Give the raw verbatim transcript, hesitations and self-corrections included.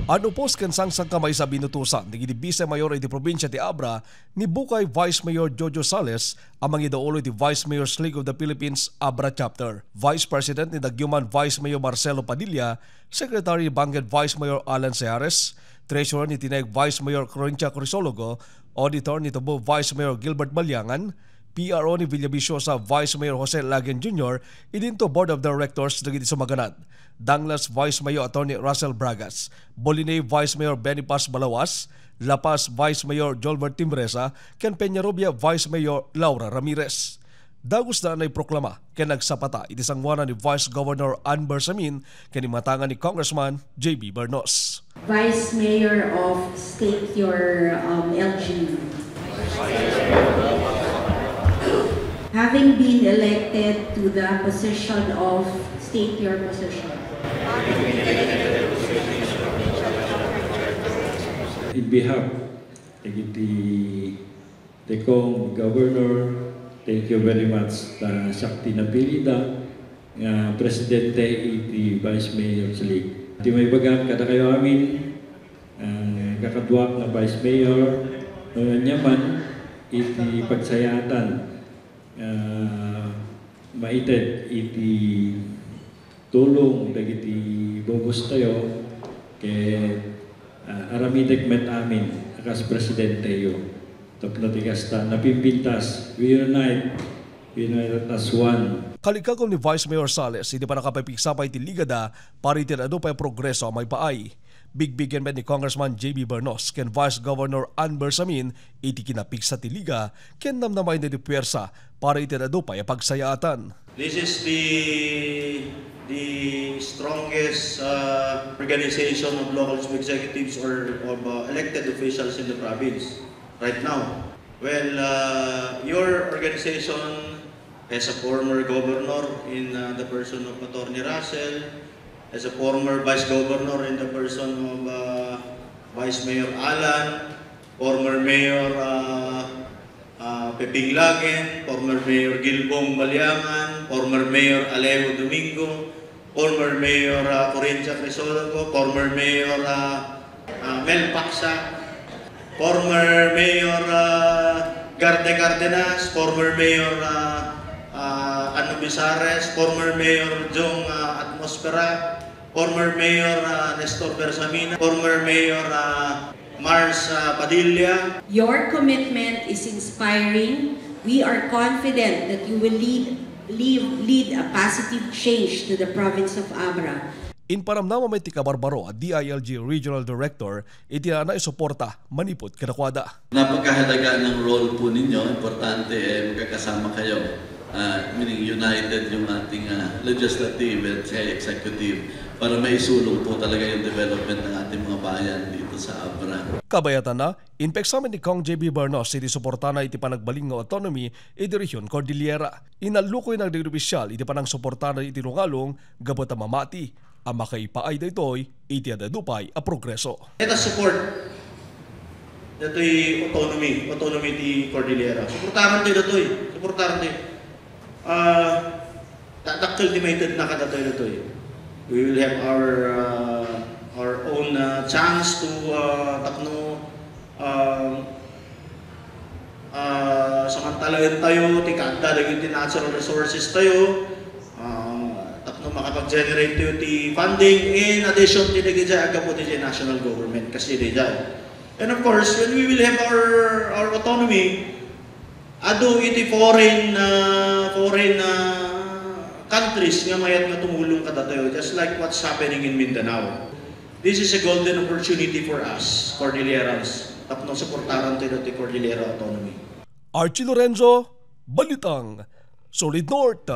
Anupos ken sangsangkamay sa binutosan dagiti Vice Mayor iti probinsia ti Abra ni Bukay Vice Mayor Jojo Sales a mangidaolo iti Vice Mayors League of the Philippines Abra Chapter. Vice President ni Daguman Vice Mayor Marcelo Padilla, Secretary ni Bangued Vice Mayor Alan Seares, Treasurer ni Tinayeg Vice Mayor Corinthia Crisologo, Auditor ni Tobo Vice Mayor Gilbert Baliangan, P R O ni Villaviciosa Vice Mayor Jose Lagen Junior, idinto Board of Directors dagiti sumaganad. Danglas Vice Mayor Attorney Russell Bragas, Bolinao Vice Mayor Boniface Balawas, La Paz Vice Mayor Jolbert Timbresa, ken Peñarubia Vice Mayor Laura Ramirez. Dagusda a naiproklama ken nagsapata iti sangoanan ni Vice Governor Ann Bersamin ken imatangan ni Congressman J B Bernos. Vice Mayor of State Your, um, L G U. Having been elected to the position of, state your position. In behalf dagiti Tekong Governor, thank you very much ta siak ti napilida nga presidente iti Vice Mayor's League. Ti maibagak kadakayo amin, ah, kakaduak nga Vice Mayor, no ania man iti pagsayaatan, ah, maited iti tulong dagiti bubustayo ket, ah, aramidek met amin a kas presidenteyo. Tapno ti kasta, napimpintas, we unite, we unite as one. Kalikagum ni Vice Mayor Sales iti pannakapapigsa pay ti ligada para iti adu pay a progreso a maipaay. Bigbigen met ni Congressman J B Bernos ken Vice Governor Ann Bersamin iti kinapigsa ti liga ken namnamaenda ti puwersa para iti adu pay a pagsayaatan. This is the, the strongest, uh, organization of local executives or of, uh, elected officials in the province right now. Well, uh, your organization has a former governor in, uh, the person of Attorney Russell, has a former vice governor in the person of, uh, Vice Mayor Alan, former Mayor, uh, uh, Peping Lagen, former Mayor Gilbong Baliangan, former Mayor Alejo Domingo, former Mayor, uh, Corinthia Crisologo, former Mayor, uh, uh, Mel Pacsa, former Mayor, uh, Garde Cardenas, former Mayor, uh, uh, Ann Obisares, former Mayor Jong, uh, Atmosfera, former Mayor, uh, Nestor Bersamin, former Mayor, uh, Mars, uh, Padilla. Your commitment is inspiring. We are confident that you will lead, lead, lead a positive change to the province of Abra. Impanamnama met ti kabarbaro a D I L G Regional Director iti naisuporta manipud kadakuada. Napakahalaga ng role po ninyo. Importante, eh, magkakasama kayo. Ah, meaning united yung ating, ah, legislative at sa executive para maisulong po talaga yung development ng ating mga bayan dito sa Abra. Kabayatanna, inpeksamen ni Cong J B Bernos iti suportana iti panagbalin nga autonomy iti Rehion Cordillera. Inallukoy na dagiti opisyal iti panangsuportana iti lungalong gapu ta mamati a makaipaay daytoy iti ad-adu pay a progreso. Let us support datoy autonomy, autonomy ti Cordillera. Suportaran tayo datoy. Suportaran tayo. Ah, da-, dakkel ti maitedna kadatoy datoy. We will have our, ah, our own, ah, chance to, ah, tapno, ah, ah, samantalaentayo ti kaadda dagiti natural resources tayo, ah, tapno makapag-generate tayo ti funding in addition ti dagiti aggapu ti national government, kasi daydiay. And of course, when we will have our, our autonomy, adu iti foreign, ah, foreign, ah, countries nga mayat nga tumulong kadatayo, just like what's happening in Mindanao. This is a golden opportunity for us, Cordillerans, tapno suportaran tayo dati Cordillera Autonomy. Archie Lorenzo, Balitang Solid North.